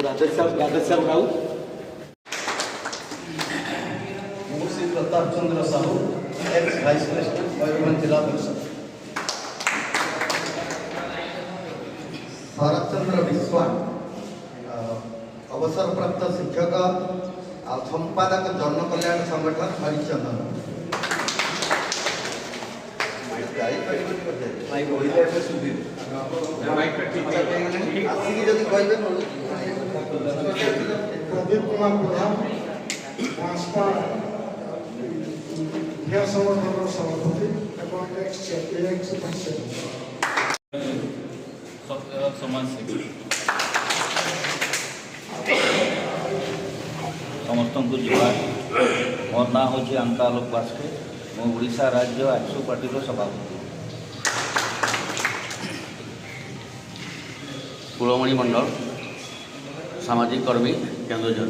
ରାଧେଶ୍ୟାମ ରାଉତ। ମୁଁ Shri Pratap Chandra Sahu, ex vice president, Mayurbhanj Zilla Parishad. ଶରତ ଚନ୍ଦ୍ର ବିଶ୍ୱାଳ, ଅବସରପ୍ରାପ୍ତ ଶିକ୍ଷକ ଆଉ ସମ୍ପାଦକ, ଜନକଲ୍ୟାଣ ସଂଗଠନ, ହରିଚନ୍ଦନ। ଯାଇପାରିବନି ବୋଧେ। କହିଲେ ଏବେ ଶୁଭିବ। ଆସିକି ଯଦି କହିବେ। ପ୍ରଦୀପ କୁମାର ପ୍ରଧାନ, ବାଁସପା ଝିଅ ସଂଗଠନର ସଭାପତି ଏବଂ ଏକ୍ସ ଏକ୍ସ ଭାଇସ୍ ଚେୟାରମ୍ୟାନ୍। ସମାଜସେବୀ। ସମସ୍ତଙ୍କୁ ଜୁହାର। ମୋର ନାଁ ହେଉଛି ଆଙ୍କା ଆଲୋକ ବାସ୍କେ। ମୁଁ ଓଡ଼ିଶା ରାଜ୍ୟ ଆକ୍ସୁ ପାର୍ଟିର ସଭାପତି। କୁଳମଣି ମଣ୍ଡଳ, ସାମାଜିକ କର୍ମୀ, କେନ୍ଦୁଝର।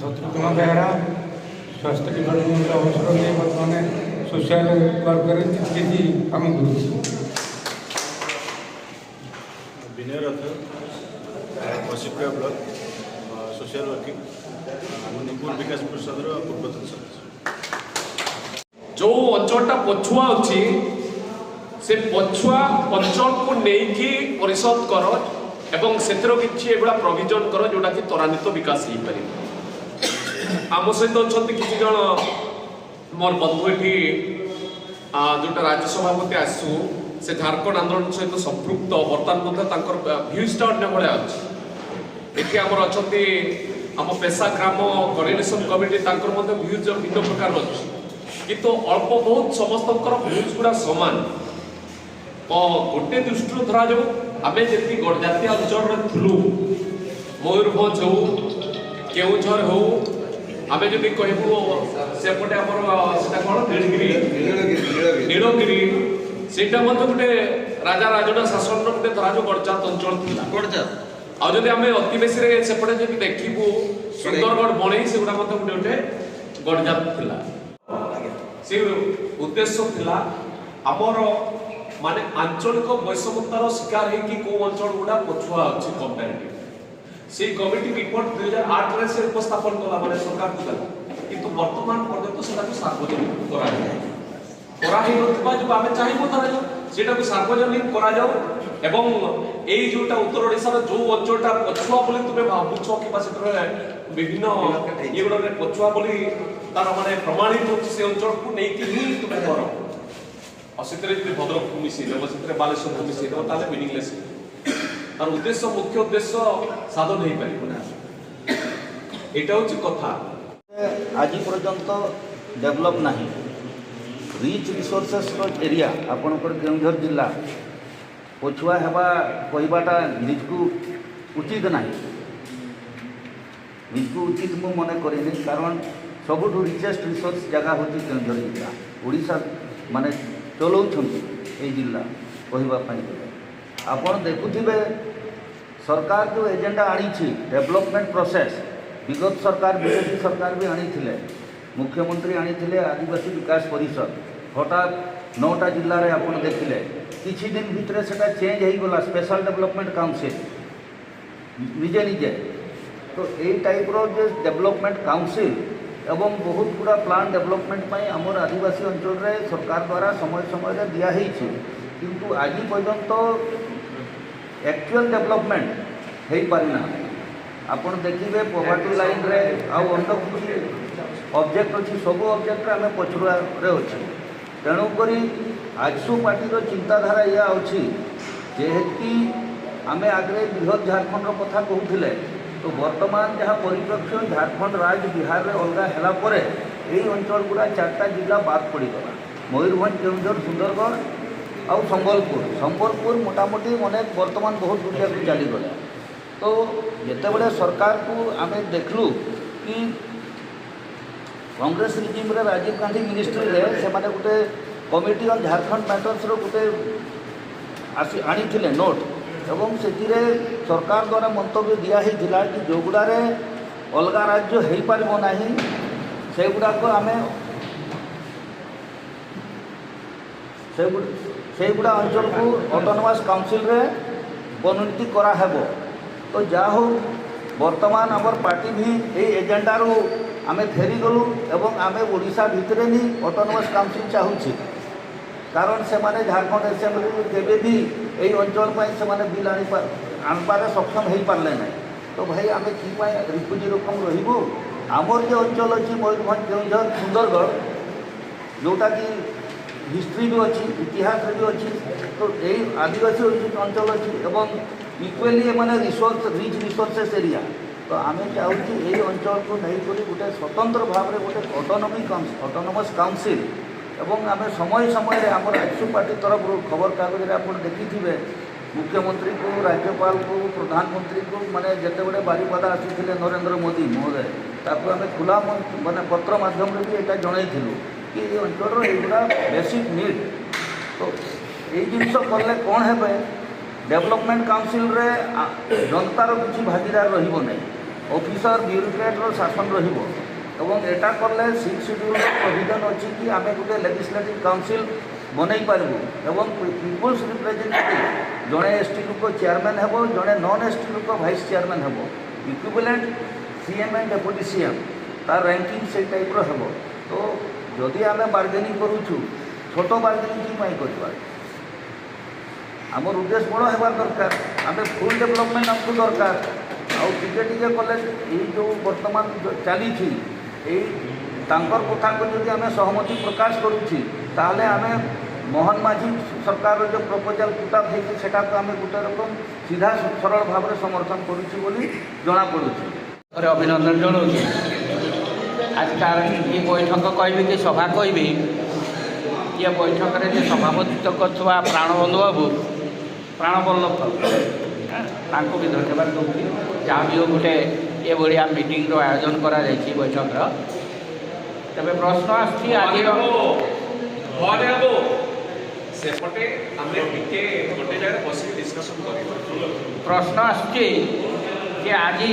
ଶତ୍ରୁଘ୍ନ ବେହେରା, ସ୍ୱାସ୍ଥ୍ୟ ଡିପାର୍ଟମେଣ୍ଟରେ ଅବସର ନେଇ ବର୍ତ୍ତମାନ ସୋସିଆଲ ୱାର୍କରେ କିଛି କାମ କରୁଛି। ବିନୟ ରଥ, କଶିପୁରା ବ୍ଲକ, ସୋସିଆଲ ୱାର୍କିଂ, ନିପୁର ବିକାଶ ପରିଷଦର ପୂର୍ବତନ ସଦସ୍ୟ। ଯୋଉ ଅଞ୍ଚଳଟା ପଛୁଆ ଅଛି, ସେ ପଛୁଆ ଅଞ୍ଚଳକୁ ନେଇକି ପରିଷଦ କର ଏବଂ ସେଥିର କିଛି ଏଭଳିଆ ପ୍ରୋଭିଜନ କର ଯୋଉଟାକି ତ୍ୱରାନ୍ୱିତ ବିକାଶ ହେଇପାରିବ। ଆମ ସହିତ ଅଛନ୍ତି କିଛି ଜଣ ମୋର ବନ୍ଧୁ ଏଠି। ଯୋଉଟା ରାଜ୍ୟ ସଭାପତି ଆସୁ, ସେ ଝାଡ଼ଖଣ୍ଡ ଆନ୍ଦୋଳନ ସହିତ ସମ୍ପୃକ୍ତ। ବର୍ତ୍ତମାନ ମଧ୍ୟ ତାଙ୍କର ଭ୍ୟୁଜଟା ଅନ୍ୟ ଭଳିଆ ଅଛି। ଏଠି ଆମର ଅଛନ୍ତି ଆମ ପେସା ଗ୍ରାମ କୋଅର୍ଡିନେସନ କମିଟି, ତାଙ୍କର ମଧ୍ୟ ଭ୍ୟୁଜ ଭିନ୍ନ ପ୍ରକାର ଅଛି। କିନ୍ତୁ ଅଳ୍ପ ବହୁତ ସମସ୍ତଙ୍କର ଭ୍ୟୁଜ ଗୁଡ଼ା ସମାନ। ତ ଗୋଟେ ଦୃଷ୍ଟିରୁ ଧରାଯାଉ, ଆମେ ଯେତିକି ଗଡ଼ଜାତୀୟ ଅଞ୍ଚଳରେ ଥିଲୁ, ମୟୂରଭଞ୍ଜ ହଉ, କେଉଁଝର ହଉ, ଆମେ ଯଦି କହିବୁ ସେପଟେ ଆମର ସେଟା କ'ଣ ନୀଳଗିରି, ନୀଳଗିରି, ସେଇଟା ମଧ୍ୟ ଗୋଟେ ରାଜା ରାଜଡ଼ା ଶାସନର ଗୋଟେ ଧରାଯାଉ ଗଡ଼ଜାତ ଅଞ୍ଚଳ ଥିଲା। ଆଉ ଯଦି ଆମେ ଅତି ବେଶୀରେ ସେପଟେ ଯଦି ଦେଖିବୁ ସୁନ୍ଦରଗଡ଼, ବଣେଇ, ସେଗୁଡ଼ା ମଧ୍ୟ ଗୋଟେ ଗୋଟେ ଗଡ଼ଜାତ ଥିଲା। ସେ ଉଦ୍ଦେଶ୍ୟ ଥିଲା ଆମର ମାନେ ଆଞ୍ଚଳିକ ବୈଷମ୍ୟତାର ଶିକାର ହେଇକି କୋଉ ଅଞ୍ଚଳ ଗୁଡ଼ା ପଛୁଆ ଅଛି କମ୍ପାରେଟିଭ। ସେଇ କମିଟି ରିପୋର୍ଟ 2008ରେ ସେ ଉପସ୍ଥାପନ କଲା, ମାନେ ସରକାରକୁ ଦେଲା। କିନ୍ତୁ ବର୍ତ୍ତମାନ ପର୍ଯ୍ୟନ୍ତ ସେଟାକୁ ସାର୍ବଜନୀନ କରାଯାଏ କରାହେଇନଥିବା ଯୋଗୁଁ ଆମେ ଚାହିଁବୁ ଧରାଯାଉ ସେଇଟାକୁ ସାର୍ବଜନୀନ କରାଯାଉ ଏବଂ ଏଇ ଯୋଉଟା ଉତ୍ତର ଓଡ଼ିଶାର ଯୋଉ ଅଞ୍ଚଳଟା ପଛୁଆ ବୋଲି ତୁମେ ଭାବୁଛ କିମ୍ବା ସେଥିରେ ବିଭିନ୍ନ ଇଏ ଗୁଡ଼ାରେ ପଛୁଆ ବୋଲି ତାର ମାନେ ପ୍ରମାଣିତ ହଉଛି, ସେ ଅଞ୍ଚଳକୁ ନେଇକି ହିଁ ତୁମେ କର। ଆଉ ସେଥିରେ ଯଦି ଭଦ୍ରକକୁ ମିଶେଇ ଦେବ, ସେଥିରେ ବାଲେଶ୍ୱରକୁ ମିଶେଇ ଦେବ, ତାହେଲେ ମିନିଂଲେସ୍, ତାର ଉଦ୍ଦେଶ୍ୟ, ମୁଖ୍ୟ ଉଦ୍ଦେଶ୍ୟ ସାଧନ ହେଇପାରିବ ନା। ଏଇଟା ହଉଛି କଥା। ଆଜି ପର୍ଯ୍ୟନ୍ତ ଡେଭଲପ୍ ନାହିଁ। ରିଚ୍ ରିସୋର୍ସେସ୍ର ଏରିଆ ଆପଣଙ୍କର କେଉଁଝର ଜିଲ୍ଲା, ପଛୁଆ ହେବା କହିବାଟା ନିଜକୁ ଉଚିତ ନାହିଁ। ନିଜକୁ ଉଚିତ ମୁଁ ମନେ କରିନି, କାରଣ ସବୁଠୁ ରିଚେଷ୍ଟ ରିସୋର୍ସ ଜାଗା ହେଉଛି କେଉଁଝର ଜିଲ୍ଲା। ଓଡ଼ିଶା ମାନେ ଚଲାଉଛନ୍ତି ଏଇ ଜିଲ୍ଲା କହିବା ପାଇଁ ଗଲେ। ଆପଣ ଦେଖୁଥିବେ, ସରକାର ଯେଉଁ ଏଜେଣ୍ଡା ଆଣିଛି ଡେଭଲପମେଣ୍ଟ ପ୍ରୋସେସ୍, ବିଗତ ସରକାର, ବିଜେପି ସରକାର ବି ଆଣିଥିଲେ, ମୁଖ୍ୟମନ୍ତ୍ରୀ ଆଣିଥିଲେ ଆଦିବାସୀ ବିକାଶ ପରିଷଦ। ହଠାତ୍ 9ଟା ଜିଲ୍ଲାରେ ଆପଣ ଦେଖିଲେ, କିଛି ଦିନ ଭିତରେ ସେଟା ଚେଞ୍ଜ ହେଇଗଲା ସ୍ପେଶାଲ ଡେଭଲପମେଣ୍ଟ କାଉନସିଲ୍ ନିଜେ ନିଜେ। ତ ଏଇ ଟାଇପ୍ର ଯେ ଡେଭଲପମେଣ୍ଟ କାଉନସିଲ୍ ଏବଂ ବହୁତ ଗୁଡ଼ା ପ୍ଲାନ୍ ଡେଭଲପମେଣ୍ଟ ପାଇଁ ଆମର ଆଦିବାସୀ ଅଞ୍ଚଳରେ ସରକାର ଦ୍ୱାରା ସମୟ ସମୟରେ ଦିଆହେଇଛି, କିନ୍ତୁ ଆଜି ପର୍ଯ୍ୟନ୍ତ ଆକ୍ଚୁଆଲ ଡେଭଲପମେଣ୍ଟ ହେଇପାରିନା। ଆପଣ ଦେଖିବେ ପଭାର୍ଟି ଲାଇନ୍ରେ ଆଉ ଅନ୍ୟ କିଛି ଅବଜେକ୍ଟ ଅଛି, ସବୁ ଅବଜେକ୍ଟରେ ଆମେ ପଛୁଆରେ ଅଛୁ। ତେଣୁକରି ଆଜସୁ ପାର୍ଟିର ଚିନ୍ତାଧାରା ଏଇଆ ଅଛି, ଯେହେତୁ ଆମେ ଆଗରେ ବୃହତ ଝାଡ଼ଖଣ୍ଡର କଥା କହୁଥିଲେ, ତ ବର୍ତ୍ତମାନ ଯାହା ପରିପ୍ରେକ୍ଷ୍ୟ, ଝାଡ଼ଖଣ୍ଡ ରାଜ୍ୟ ବିହାରରେ ଅଲଗା ହେଲା ପରେ ଏଇ ଅଞ୍ଚଳ ଗୁଡ଼ା ଚାରିଟା ଜିଲ୍ଲା ବାଦ ପଡ଼ିଗଲା, ମୟୂରଭଞ୍ଜ, କେଉଁଝର, ସୁନ୍ଦରଗଡ଼ ଆଉ ସମ୍ବଲପୁର। ସମ୍ବଲପୁର ମୋଟାମୋଟି ମାନେ ବର୍ତ୍ତମାନ ବହୁତ ଦୂରିଆକୁ ଚାଲିଗଲା। ତ ଯେତେବେଳେ ସରକାରକୁ ଆମେ ଦେଖିଲୁ କି କଂଗ୍ରେସ ରିଜିମ୍ରେ ରାଜୀବ ଗାନ୍ଧୀ ମିନିଷ୍ଟ୍ରିରେ ସେମାନେ ଗୋଟେ କମିଟି ଅନ୍ ଝାଡ଼ଖଣ୍ଡ ମ୍ୟାଟର୍ସର ଗୋଟେ ଆସି ଆଣିଥିଲେ ନୋଟ୍ ଏବଂ ସେଥିରେ ସରକାର ଦ୍ୱାରା ମନ୍ତବ୍ୟ ଦିଆହେଇଥିଲା କି ଯେଉଁଗୁଡ଼ାରେ ଅଲଗା ରାଜ୍ୟ ହେଇପାରିବ ନାହିଁ, ସେଗୁଡ଼ାକ ଆମେ ସେଇଗୁଡ଼ା ଅଞ୍ଚଳକୁ ଅଟୋନମସ୍ କାଉନସିଲ୍ରେ ପରିଣତି କରାହେବ। ତ ଯାହା ହଉ, ବର୍ତ୍ତମାନ ଆମର ପାର୍ଟି ବି ଏଇ ଏଜେଣ୍ଡାରୁ ଆମେ ଫେରିଗଲୁ ଏବଂ ଆମେ ଓଡ଼ିଶା ଭିତରେ ହିଁ ଅଟୋନମସ୍ କାଉନସିଲ୍ ଚାହୁଁଛେ। କାରଣ ସେମାନେ ଝାଡ଼ଖଣ୍ଡ ଆସେମ୍ବଲିରୁ କେବେ ବି ଏଇ ଅଞ୍ଚଳ ପାଇଁ ସେମାନେ ବିଲ୍ ଆଣିବାରେ ସକ୍ଷମ ହେଇପାରିଲେ ନାହିଁ। ତ ଭାଇ, ଆମେ କି ପାଇଁ ରିଫ୍ୟୁଜି ରକମ ରହିବୁ? ଆମର ଯେ ଅଞ୍ଚଳ ଅଛି, ମୟୂରଭଞ୍ଜ, କେଉଁଝର, ସୁନ୍ଦରଗଡ଼, ଯେଉଁଟାକି ହିଷ୍ଟ୍ରି ବି ଅଛି, ଇତିହାସରେ ବି ଅଛି, ତ ଏଇ ଆଦିବାସୀ ଅଞ୍ଚଳ ଅଛି ଏବଂ ଇକ୍ୱାଲି ଏମାନେ ରିଚ୍ ରିସୋର୍ସେସ୍ ଏରିଆ। ତ ଆମେ ଚାହୁଁଛୁ ଏଇ ଅଞ୍ଚଳକୁ ନେଇକରି ଗୋଟେ ସ୍ୱତନ୍ତ୍ର ଭାବରେ ଗୋଟେ ଅଟୋନମସ୍ କାଉନସିଲ୍। ଏବଂ ଆମେ ସମୟ ସମୟରେ ଆମର ଆଜସୁ ପାର୍ଟି ତରଫରୁ ଖବରକାଗଜରେ ଆପଣ ଦେଖିଥିବେ, ମୁଖ୍ୟମନ୍ତ୍ରୀକୁ, ରାଜ୍ୟପାଳକୁ, ପ୍ରଧାନମନ୍ତ୍ରୀକୁ, ମାନେ ଯେତେବେଳେ ବାରିପଦା ଆସିଥିଲେ ନରେନ୍ଦ୍ର ମୋଦି ମହୋଦୟ, ତାକୁ ଆମେ ଖୋଲା ମାନେ ପତ୍ର ମାଧ୍ୟମରେ ବି ଏଇଟା ଜଣାଇଥିଲୁ କି ଏଇ ଅଞ୍ଚଳର ଏଇଗୁଡ଼ା ବେସିକ୍ ନିଡ଼୍। ତ ଏଇ ଜିନିଷ କଲେ କ'ଣ ହେବେ? ଡେଭଲପମେଣ୍ଟ କାଉନସିଲ୍ରେ ଜନତାର କିଛି ଭାଗିଦାର ରହିବ ନାହିଁ, ଅଫିସର ବ୍ୟୁରୋକ୍ରାଟର ଶାସନ ରହିବ। ଏବଂ ଏଟା କଲେ ସିକ୍ସ ସିଡ୍ୟୁଲ୍ର ପ୍ରୋଭିଜନ୍ ଅଛି କି ଆମେ ଗୋଟେ ଲେଜିସ୍ଲେଟିଭ୍ କାଉନସିଲ୍ ବନେଇ ପାରିବୁ ଏବଂ ପିପୁଲ୍ସ ରିପ୍ରେଜେଣ୍ଟେଟିଭ୍, ଜଣେ ଏସ୍ ଟି ଲୋକ ଚେୟାରମ୍ୟାନ୍ ହେବ, ଜଣେ ନନ୍ ଏସ୍ ଟି ଲୋକ ଭାଇସ୍ ଚେୟାରମ୍ୟାନ୍ ହେବ, equivalent CM and deputy CM, ତାର ରାଙ୍କିଙ୍ଗ ସେଇ ଟାଇପ୍ର ହେବ। ତ ଯଦି ଆମେ ବାର୍ଗେନିଂ କରୁଛୁ, ଛୋଟ ବାର୍ଗେନିଂ କି ପାଇଁ କରିବା? ଆମର ଉଦ୍ଦେଶ୍ୟ ବଡ଼ ହେବା ଦରକାର। ଆମେ ଫୁଲ୍ ଡେଭଲପମେଣ୍ଟ ଆମକୁ ଦରକାର। ଆଉ ଟିକେ ଟିକେ କଲେ ଏଇ ଯେଉଁ ବର୍ତ୍ତମାନ ଚାଲିଛି, ଏଇ ତାଙ୍କର କଥାକୁ ଯଦି ଆମେ ସହମତି ପ୍ରକାଶ କରୁଛି, ତାହେଲେ ଆମେ ମୋହନ ମାଝୀ ସରକାରର ଯେଉଁ ପ୍ରପୋଜାଲ ପୁଟ୍ ହେଇଛି, ସେଟାକୁ ଆମେ ଗୋଟେ ରକମ ସିଧା ସରଳ ଭାବରେ ସମର୍ଥନ କରୁଛୁ ବୋଲି ଜଣାପଡ଼ୁଛି। ପରେ ଅଭିନନ୍ଦନ ଜଣାଉଛି। ଆଜିକାର ଏ ବୈଠକ କହିବି କି ସଭା କହିବି, ଇଏ ବୈଠକରେ ଯେ ସଭାପତିତ୍ୱ କରୁଥିବା ପ୍ରାଣବନ୍ଧୁ ବାବୁ, ପ୍ରାଣବଲ୍ଲଭ ବାବୁ, ତାଙ୍କୁ ବି ଧନ୍ୟବାଦ ଦେଉଛି। ଯାହା ବି ହଉ, ଗୋଟେ ଏଭଳିଆ ମିଟିଂର ଆୟୋଜନ କରାଯାଇଛି ବୈଠକର। ତେବେ ପ୍ରଶ୍ନ ଆସୁଛି ଆଜିର ଭବାନୀ ବାବୁ, ସେପଟେ ଆମେ ଟିକେ ଗୋଟେ ଜାଗାରେ ବସିକି ଡିସ୍କସନ୍ କରିବା। ପ୍ରଶ୍ନ ଆସୁଛି ଯେ ଆଜି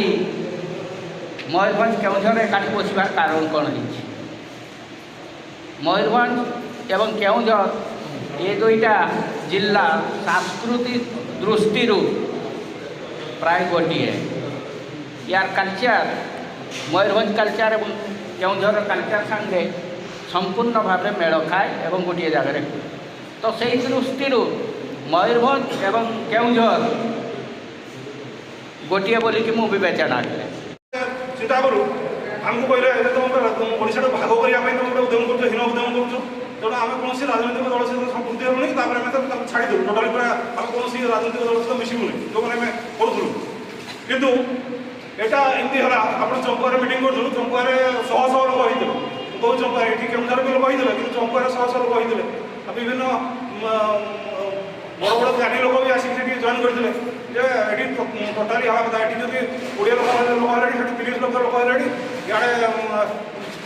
ମୟୂରଭଞ୍ଜ, କେଉଁଝର ଏକାଠି ବସିବାର କାରଣ କ'ଣ ହେଇଛି? ମୟୂରଭଞ୍ଜ ଏବଂ କେଉଁଝର ଏ ଦୁଇଟା ଜିଲ୍ଲା ସାଂସ୍କୃତିକ ଦୃଷ୍ଟିରୁ ପ୍ରାୟ ଗୋଟିଏ। ୟାର କଲଚର, ମୟୂରଭଞ୍ଜ କଲଚର ଏବଂ କେଉଁଝରର କଲଚର ସାଙ୍ଗେ ସମ୍ପୂର୍ଣ୍ଣ ଭାବରେ ମେଳ ଖାଏ ଏବଂ ଗୋଟିଏ ଜାଗାରେ ହୁଏ। ତ ସେଇ ଦୃଷ୍ଟିରୁ ମୟୂରଭଞ୍ଜ ଏବଂ କେଉଁଝର ଗୋଟିଏ ବୋଲିକି ମୁଁ ବିବେଚନା କରେ। ଚିନ୍ତା କରୁ, ଆମକୁ କହିଲେ ଏବେ ତମ ଓଡ଼ିଶାଟାକୁ ଭାଗ କରିବା ପାଇଁ ତମେ ଗୋଟେ ଉଦ୍ୟମ କରୁଛ, ହୀନ ଉଦ୍ୟମ କରୁଛ। ତେଣୁ ଆମେ କୌଣସି ରାଜନୈତିକ ଦଳ ସହିତ ସମ୍ପୃକ୍ତି ହେଲୁନି। ତାପରେ ଆମେ ତାକୁ ଛାଡ଼ିଦେଲୁ ଟୋଟାଲି ପୁରା। ଆମେ କୌଣସି ରାଜନୈତିକ ଦଳ ସହିତ ମିଶିବୁନି, ଯେଉଁମାନେ ଆମେ କରୁଥିଲୁ। କିନ୍ତୁ ଏଇଟା ଏମିତି ହେଲା, ଆପଣ ଚମ୍ପୁଆରେ ମିଟିଂ କରୁଥିଲୁ, ଚମ୍ପୁଆରେ ଶହ ଶହ ଲୋକ ହେଇଥିଲେ। ମୁଁ କହୁଛି ଚମ୍ପୁଆରେ, ଏଠି କେଉଁଝର ବି ଲୋକ ହେଇଥିଲେ, କିନ୍ତୁ ଚମ୍ପୁଆରେ ଶହ ଶହ ଲୋକ ହେଇଥିଲେ। ଆଉ ବିଭିନ୍ନ ବଡ଼ ବଡ଼ ଜ୍ଞାନୀ ଲୋକ ବି ଆସିକି ସେଠି ଜଏନ୍ କରିଥିଲେ ଯେ ଏଠି ଟୋଟାଲି ହେବା କଥା। ଏଠି ଯଦି 20 ଲକ୍ଷ ଲୋକ ହେଲେଣି, ସେଠି 30 ଲକ୍ଷ ଲୋକ ହେଲେଣି। ଇଆଡ଼େ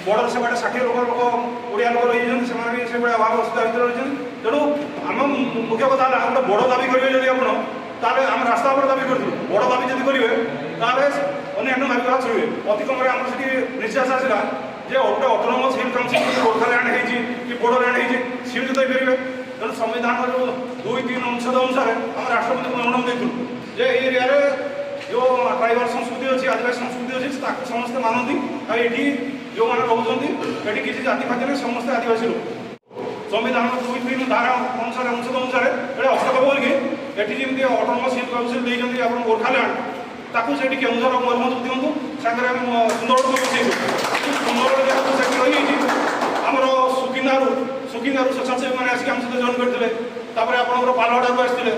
ବର୍ଡ଼ର ସେବାଟେ 60 ଲକ୍ଷ ଲୋକ ଓଡ଼ିଆ ଲୋକ ରହିଯାଇଛନ୍ତି। ସେମାନେ ବି ସେଭଳିଆ ଅଭାବ ଅସୁବିଧା ଭିତରେ ରହିଛନ୍ତି। ତେଣୁ ଆମ ମୁଖ୍ୟ କଥା ହେଲା, ଗୋଟେ ବଡ଼ ଦାବି କରିବେ ଯଦି ଆପଣ, ତାହେଲେ ଆମେ ରାସ୍ତା ଉପରେ ଦାବି କରିଥିଲୁ। ବଡ଼ ଦାବି ଯଦି କରିବେ, ତାହେଲେ ଅନ୍ୟାନ୍ୟ ଦାବି କଥା ଶୁଣିବେ। ଅତି କମରେ ଆମର ସେଠି ନିଶ୍ୱାସ ଆସିଲା ଯେ ଗୋଟେ ଅଟୋନମସ୍ ହିଲ୍ କାଉନସିଲ୍, ଗୋର୍ଖାଲ୍ୟାଣ୍ଡ ହେଇଛି କି ବୋଡୋଲ୍ୟାଣ୍ଡ ହେଇଛି, ସେମିତି ଦେଇପାରିବେ। ତେଣୁ ସମ୍ବିଧାନର ଯେଉଁ 2 3 ଅନୁଚ୍ଛେଦ ଅନୁସାରେ ଆମେ ରାଷ୍ଟ୍ରପତିଙ୍କୁ ମେମୋରାଣ୍ଡମ୍ ଦେଇଥିଲୁ ଯେ ଏଇ ଏରିଆରେ ଯେଉଁ ଟ୍ରାଇବାଲ ସଂସ୍କୃତି ଅଛି, ଆଦିବାସୀ ସଂସ୍କୃତି ଅଛି, ତାକୁ ସମସ୍ତେ ମାନନ୍ତି। ଆଉ ଏଠି ଯେଉଁମାନେ ରହୁଛନ୍ତି, ଏଠି କିଛି ଜାତି ଫାତି ନାହିଁ, ସମସ୍ତେ ଆଦିବାସୀ ଲୋକ। ସମ୍ବିଧାନର 2 3 ଧାରା ଅନୁସାରେ, ଅନୁଚ୍ଛେଦ ଅନୁସାରେ ଏଠି ହସ୍ତକ୍ଷେପ କରିକି ଏଠି ଯେମିତି ଅଟୋନମସ୍ ହିଲ୍ କାଉନସିଲ୍ ଦେଇଛନ୍ତି ଆପଣ ଗୋର୍ଖାଲ୍ୟାଣ୍ଡ, ତାକୁ ସେଠି କେଉଁଝର, ମୟୂରଭଞ୍ଜକୁ ଦିଅନ୍ତୁ। ସାଙ୍ଗରେ ଆମେ ସୁନ୍ଦରଗଡ଼କୁ ମିଶେଇବୁ। ସୁନ୍ଦରଗଡ଼ ଯେହେତୁ ସେଠି ରହିଯାଇଛି, ଆମର ସୁକିନ୍ଦାରୁ ସ୍ୱେଚ୍ଛାସେବୀମାନେ ଆସିକି ଆମ ସହିତ ଜଏନ୍ କରିଥିଲେ। ତାପରେ ଆପଣଙ୍କର ପାଲହଡ଼ାରୁ ଆସିଥିଲେ,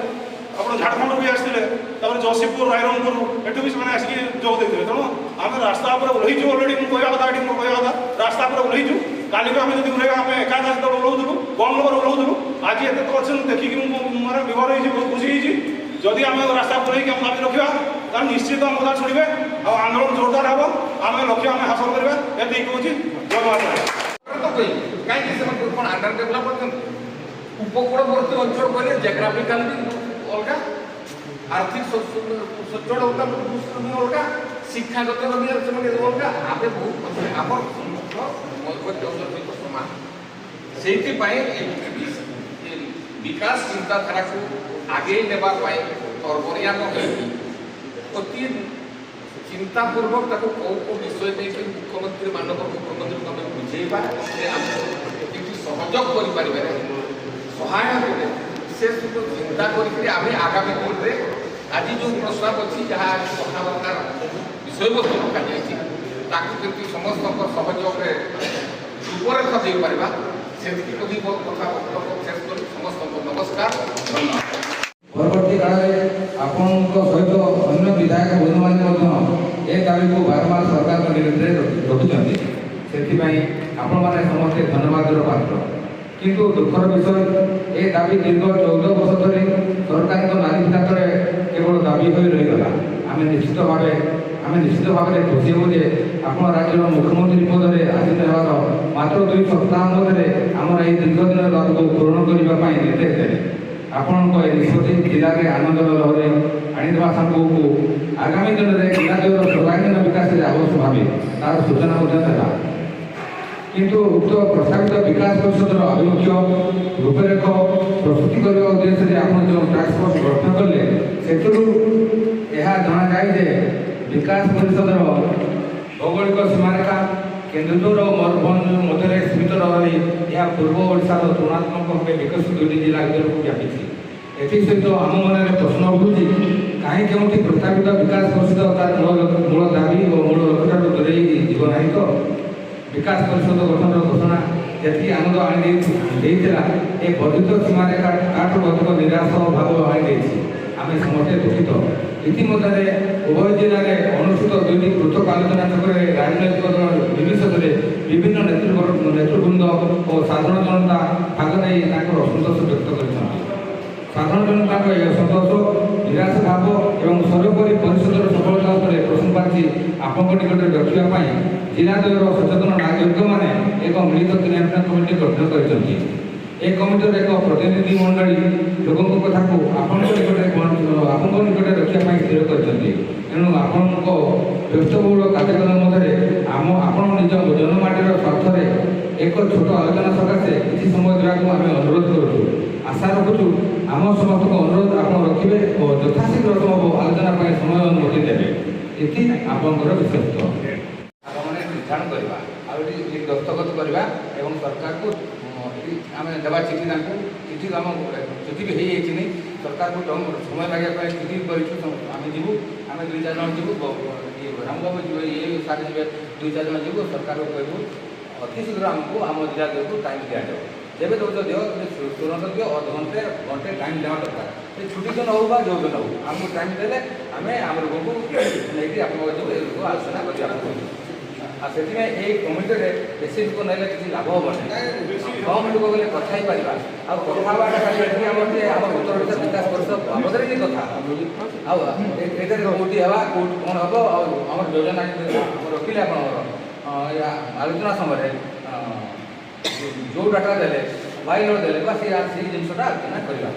ଆପଣ ଝାଡ଼ଖଣ୍ଡରୁ ବି ଆସିଥିଲେ, ତାପରେ ଯଶୀପୁର, ରାଇରଙ୍ଗପୁର, ଏଠୁ ବି ସେମାନେ ଆସିକି ଯୋଗ ଦେଇଥିଲେ। ତେଣୁ ଆମେ ରାସ୍ତା ଉପରେ ଓହ୍ଲେଇଛୁ ଅଲରେଡ଼ି। ମୁଁ କହିବା କଥା, ଏଠି ମୁଁ କହିବା କଥା, ରାସ୍ତା ଉପରେ ଓହ୍ଲେଇଛୁ। କାଲି ବି ଆମେ ଯଦି ଓହ୍ଲେଇବା, ଆମେ ଏକାଦଶ ଯେତେବେଳେ ଓହ୍ଲଉଥିଲୁ, କମ୍ ଲୋକରେ ଓହ୍ଲଉଥିଲୁ। ଆଜି ଏତେ ତ ଅଛନ୍ତି, ଦେଖିକି ମୁଁ ମାନେ ବିଭୋର ହେଇଛି, ବହୁତ ଖୁସି ହେଇଛି। ଯଦି ଆମେ ରାସ୍ତା ଓହ୍ଲେଇକି ଆମ ଦାବି ରଖିବା, ତାହେଲେ ନିଶ୍ଚିତ ଆମ କଥା ଶୁଣିବେ ଆଉ ଆନ୍ଦୋଳନ ଜୋରଦାର ହେବ। ଆମେ ଲକ୍ଷ୍ୟ ଆମେ ହାସଲ କରିବା, ଏତିକି କହୁଛି। ଜୟ ମହାପ୍ରଭୁ। ତ କହିବି କାହିଁକି, ସେମାନେ କ'ଣ ଅଣ୍ଡର ଡେଭଲପ ଅଛନ୍ତି? ଉପକୂଳବର୍ତ୍ତୀ ଅଞ୍ଚଳ କହିଲେ ଜିଓଗ୍ରାଫିକାଲ ବି ଅଲଗା, ଆର୍ଥିକ ସଚ୍ଛଳତା ଦୃଷ୍ଟିରୁ ବି ଅଲଗା, ଶିକ୍ଷାଗତ ବି ସେମାନେ ଅଲଗା। ଆମେ ବହୁତ ପଛରେ। ଆମର ସମ୍ମୁଖ ମୟୂରଭଞ୍ଜ କେଉଁଝର ସହିତ ସମାନ। ସେଇଥିପାଇଁ ଏଠି ବି ବିକାଶ ଚିନ୍ତାଧାରାକୁ ଆଗେଇ ନେବା ପାଇଁ ତରବରିଆ ନ ହେଇକି ଅତି ଚିନ୍ତାପୂର୍ବକ ତାକୁ କେଉଁ କେଉଁ ବିଷୟ ନେଇକି ମୁଖ୍ୟମନ୍ତ୍ରୀ, ମାନନୀୟ ମୁଖ୍ୟମନ୍ତ୍ରୀଙ୍କୁ ଆମେ ବୁଝେଇବା ଏବଂ ସେ ଆମକୁ ଏତିକି ସହଯୋଗ କରିପାରିବେ, ସହାୟ ହେବେ, ସେ ସବୁ ଚିନ୍ତା କରିକିରି ଆମେ ଆଗାମୀ ଦିନରେ ଆଜି ଯେଉଁ ପ୍ରସ୍ତାବ ଅଛି, ଯାହା ଆଜି କଥାବାର୍ତ୍ତାର ବିଷୟବସ୍ତୁ ରଖାଯାଇଛି, ତାକୁ କେମିତି ସମସ୍ତଙ୍କ ସହଯୋଗରେ ରୂପରେଖ ଦେଇପାରିବା, ସେତିକି କହି ମୋ କଥା ବକ୍ତବ୍ୟ ଶେଷ କରି ସମସ୍ତଙ୍କୁ ନମସ୍କାର, ଧନ୍ୟବାଦ। ପରବର୍ତ୍ତୀ କାଳରେ ଆପଣଙ୍କ ସହିତ ଅନ୍ୟ ବିଧାୟକ ବନ୍ଧୁମାନେ ମଧ୍ୟ ଏ ଦାବିକୁ ବାରମ୍ବାର ସରକାରଙ୍କ ନିକଟରେ ରଖିଛନ୍ତି। ସେଥିପାଇଁ ଆପଣମାନେ ସମସ୍ତେ ଧନ୍ୟବାଦର ପାତ୍ର। କିନ୍ତୁ ଦୁଃଖର ବିଷୟ, ଏ ଦାବି ଦୀର୍ଘ 14 ବର୍ଷ ଧରି ସରକାରଙ୍କ ନାଲିଫିତା ତଳେ କେବଳ ଦାବି ହୋଇ ରହିଗଲା। ଆମେ ନିଶ୍ଚିତ ଭାବରେ ଖୁସି ହେବୁ ଯେ ଆପଣ ରାଜ୍ୟର ମୁଖ୍ୟମନ୍ତ୍ରୀ ପଦରେ ଆସୀନ ହେବାର ମାତ୍ର 2 ସପ୍ତାହ ମଧ୍ୟରେ ଆମର ଏହି ଦୀର୍ଘ ଦିନର ଦାବିକୁ ପୂରଣ କରିବା ପାଇଁ ନିର୍ଦ୍ଦେଶ ଦେଲେ। ଆପଣଙ୍କ ଏହି ନିଷ୍ପତ୍ତି ଜିଲ୍ଲାରେ ଆନନ୍ଦର ଲହରୀ ଆଣିଦେବା ସାଙ୍ଗକୁ ଆଗାମୀ ଦିନରେ ଜିଲ୍ଲାର ସର୍ବାଙ୍ଗୀନ ବିକାଶରେ ଆବଶ୍ୟକ ଭାବେ ତାର ସୂଚନା ମଧ୍ୟ ଦେଲା। କିନ୍ତୁ ଉକ୍ତ ପ୍ରସ୍ତାବିତ ବିକାଶ ପରିଷଦର ଆଭିମୁଖ୍ୟ ରୂପରେଖ ପ୍ରସ୍ତୁତି କରିବା ଉଦ୍ଦେଶ୍ୟରେ ଆପଣ ଯେଉଁ ଟାସ୍କ ଫୋର୍ସ ଗଠନ କଲେ, ସେଥିରୁ ଏହା ଜଣାଯାଏ ଯେ ବିକାଶ ପରିଷଦର ଭୌଗୋଳିକ ସୀମାରେଖା କେନ୍ଦୁଝର ଓ ମୟୂରଭଞ୍ଜ ମଧ୍ୟରେ ସୀମିତ ନ ରହି ଏହା ପୂର୍ବ ଓଡ଼ିଶାର ତୁଳନାତ୍ମକ ଭାବେ ବିକଶିତ ଦୁଇଟି ଜିଲ୍ଲା ଭିତରକୁ ବ୍ୟାପିଛି। ଏଥିସହିତ ଆମ ମନରେ ପ୍ରଶ୍ନ ଉଠୁଛି, କାହିଁ କେଉଁଠି ପ୍ରସ୍ତାବିତ ବିକାଶ ପରିଷଦ ତାର ମୂଳ ଦାବି ଓ ମୂଳ ଲକ୍ଷ୍ୟଠାରୁ ଦୂରେଇ ଯିବ ନାହିଁ ତ? ବିକାଶ ପରିଷଦ ଗଠନର ଘୋଷଣା ଯେତିକି ଆନନ୍ଦ ଆଣି ଦେଇଥିଲା, ଏ ବର୍ଦ୍ଧିତ ସୀମାରେଖା ତାଠୁ ଅଧିକ ନିରାଶ ଭାବ ଆଣିଦେଇଛି। ଆମେ ସମସ୍ତେ ଦୁଃଖିତ। ଇତିମଧ୍ୟରେ ଉଭୟ ଜିଲ୍ଲାରେ ଅନୁଷ୍ଠିତ ଦୁଇଟି ପୃଥକ ଆଲୋଚନା ଚକ୍ରରେ ରାଜନୈତିକ ଦଳ ନିର୍ବିଶେଷରେ ବିଭିନ୍ନ ନେତୃବୃନ୍ଦ ଓ ସାଧାରଣ ଜନତା ଭାଗ ନେଇ ତାଙ୍କର ଅସନ୍ତୋଷ ବ୍ୟକ୍ତ କରିଛନ୍ତି। ସାଧାରଣ ଜନତାଙ୍କ ଏହି ଅସନ୍ତୋଷ, ନିରାଶ ଭାବ ଏବଂ ସର୍ବୋପରି ପରିଷଦର ସଫଳତା ଉପରେ ପ୍ରଶ୍ନବାଚୀ ଆପଣଙ୍କ ନିକଟରେ ରଖିବା ପାଇଁ ଜିଲ୍ଲା ଦଳର ସଚେତନ ନାଗରିକମାନେ ଏକ ମିଳିତ କ୍ରିୟାନ୍ୱୟନ କମିଟି ଗଠନ କରିଛନ୍ତି। ଏ କମିଟିର ଏକ ପ୍ରତିନିଧି ମଣ୍ଡଳୀ ଲୋକଙ୍କ କଥାକୁ ଆପଣଙ୍କ ନିକଟରେ ରଖିବା ପାଇଁ ସ୍ଥିର କରିଛନ୍ତି। ତେଣୁ ଆପଣଙ୍କ ବ୍ୟସ୍ତବହୁଳ କାର୍ଯ୍ୟକ୍ରମ ମଧ୍ୟରେ ଆପଣ ନିଜ ଜନ୍ମମାଟିର ସ୍ୱାର୍ଥରେ ଏକ ଛୋଟ ଆଲୋଚନା ସକାଶେ କିଛି ସମୟ ଦେବାକୁ ଆମେ ଅନୁରୋଧ କରୁଛୁ। ଆଶା ରଖୁଛୁ, ଆମ ସମସ୍ତଙ୍କ ଅନୁରୋଧ ଆପଣ ରଖିବେ ଓ ଯଥାଶୀଘ୍ର ସମ୍ଭବ ଆଲୋଚନା ପାଇଁ ସମୟ ଅନୁମତି ଦେବେ। ଏଥି ଆପଣଙ୍କର ବିଶ୍ୱସ୍ତ। ଆପଣମାନେ ନିର୍ଦ୍ଧାରଣ କରିବା ଆଉ ଏଠି ଦସ୍ତଖତ କରିବା ଏବଂ ସରକାରକୁ ଏଠି ଆମେ ଦେବା ଚିଠି ତାଙ୍କୁ। ଚିଠି ଆମ ଚିଠି ବି ହେଇଯାଇଛି ନି। ସରକାରକୁ ସମୟ ମାଗିବା ପାଇଁ ଚିଠି ବି କରିଛୁ। ଆମେ ଯିବୁ, ଆମେ ଦୁଇ ଚାରି ଜଣ ଯିବୁ, ଇଏ ରାମବାବୁ ଯିବେ, ଇଏ ସାର୍ ଯିବେ, ଦୁଇ ଚାରି ଜଣ ଯିବୁ। ସରକାରକୁ କହିବୁ ଅତି ଶୀଘ୍ର ଆମକୁ ଆମ ଜିଲ୍ଲାକୁ ଟାଇମ୍ ଦିଆଯାଉ। ଯେବେ ଦେଉଛ ଦିଅ, ତୁରନ୍ତ ଦିଅ। ଅଧଘଣ୍ଟେ ଘଣ୍ଟେ ଟାଇମ୍ ଦେବା ଦରକାର। ସେ ଛୁଟି ଦିନ ହଉ ବା ଯେଉଁ ଦିନ ହଉ, ଆମକୁ ଟାଇମ୍ ଦେଲେ ଆମେ ଆମ ଲୋକକୁ ନେଇକି ଆପଣଙ୍କ ଯିବୁ, ଏ ଲୋକ ଆଲୋଚନା କରିବା ଆପଣଙ୍କୁ। ଆଉ ସେଥିପାଇଁ ଏଇ କମିଟିରେ ବେଶୀ ଲୋକ ନେଲେ କିଛି ଲାଭ ହେବ ନାହିଁ। କମ୍ ଲୋକ ଗଲେ କଥା ହେଇପାରିବା। ଆଉ କଥା ହେବାଟା ଖାଲି ଏଠି ଆମର ଯେ ଆମର ଉତ୍ତର ଓଡ଼ିଶା ବିକାଶ ପରିଷଦ ବାବଦରେ ହିଁ କଥା, ଆଉ ଏଇଟାରେ କେଉଁଠି ହେବା, କେଉଁଠି କ'ଣ ହେବ, ଆଉ ଆମର ଯୋଜନା ରଖିଲେ ଆପଣଙ୍କର ଆଲୋଚନା ସମୟରେ ଯେଉଁ ଡାଟା ଦେଲେ, ବାଇଲ ଦେଲେ ବା ସେଇ ଜିନିଷଟା ଆଲୋଚନା କରିବା।